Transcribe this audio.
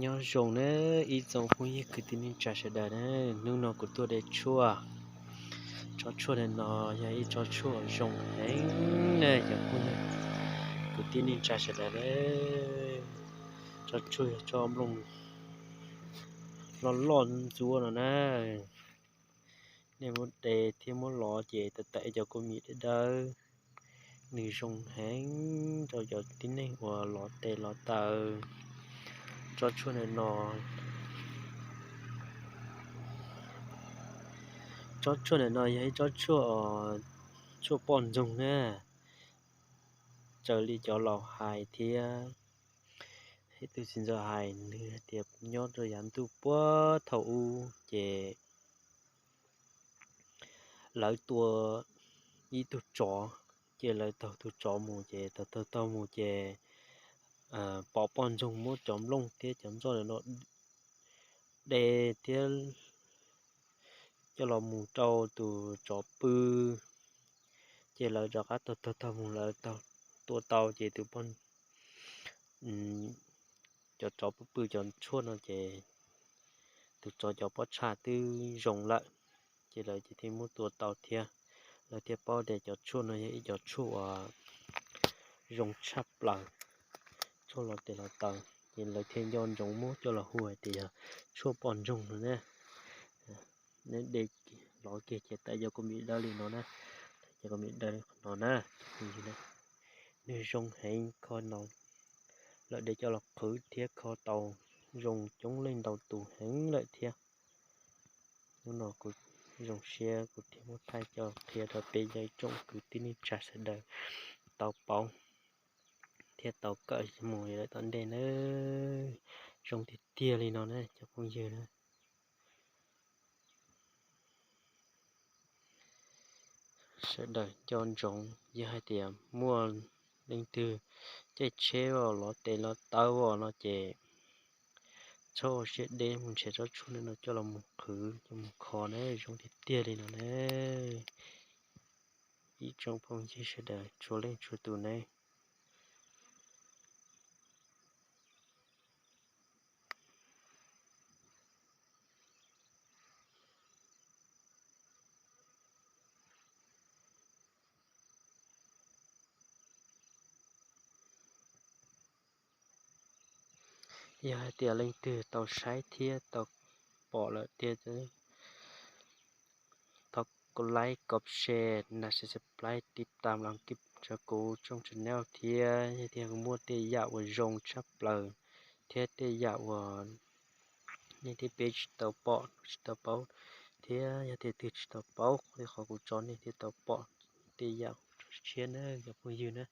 Nyob zoo na ib tsoom phooj ywg kwv tij neej tsa sawv daws na, hnub no kuv tuaj de tshuaj. Tsob tshuaj no yog ib tsob tshuaj zoo heev na cov phooj ywg kwv tij neej tsa sawv daws na. Tsob tshuaj yog tsob nplooj loj loj ntxuav no na. Nej muab de thiab muab lov ces tawm tawm cov kua mis dawb dawb, nws zoo heev rau cov tib neeg uas lov tes lov taw. Tsob tshuaj ntawm no, tsob tshuaj ntawm no yog ib tsob tshuaj, tshuaj poj ntxoog na. Raws li cov laus hais thiab ib tug txiv ntxawm hais, nws hais tias nyob rau yav ntuj puag thaum ub ces lawv tua ib tug tsov, ces lawv taug tus tsov mus ces taug taug taug mus ces pom poj ntxoog muab cov nplooj thiab cov ntxoog ntawm no de thiab coj los mus rau tus tsov pw. Ces lawv rov qab taug taug taug mus, lawv tua tau ces tus poj, cov tsov pw pw cov tshuaj no ces tus tsov cov pob txha twb zoo lawm, ces lawv thiaj muab tua tau thiab. Lawv thiaj paub tias cov tshuaj no yog ib cov tshuaj uas zoo tshaj plaws, tshuaj lov tes lov taw, ces lawv thiaj nco ntsoov muab coj los hu hais tias yog tshuaj poj ntxoog no na. Neb de lov kiag ces tawm cov kua mis dawb li no na, cov kua mis dawb li no na. Nws zoo heev, kho no lawm de coj los qhwv thiab kho tau zoo coob leej ntau tus heev lawm thiab. Hnub no kuv zoo siab kuv thiaj muab thaij coj qhia rau peb cov ib tsoom kwv tij neej tsa sawv daws tau paub thiab tau kawm mus lawm tom ntej nawb. Zoo tiag tiag li no na cov phooj ywg na. Sawv daws nco ntsoov, yog hais tias muaj leej twg caij tsheb lov tes lov taw no ces txhob ua siab deb, mus nrhiav tsob tshuaj no coj los mus qhwv coj mus kho na, zoo tiag tiag li no na. Ib tsoom phooj ywg sawv daws txhua leej txhua tus ne. Yog hais tias leej twg tau saib thiab tau pom lawm tiag, thov kom like, kom share, na subscribe, tiv tam los kib rau kuv tshooj channel thiab. Yog tias kuv muaj tej yam uas zoo tshaj plaws thiab tej yam uas nej thiab peb tsis tau pom tsis tau paub, thiab yog tias twg tsis tau paub li qhov kuv tso nej thiaj tau pom tej yam tshiab na cov phooj ywg na.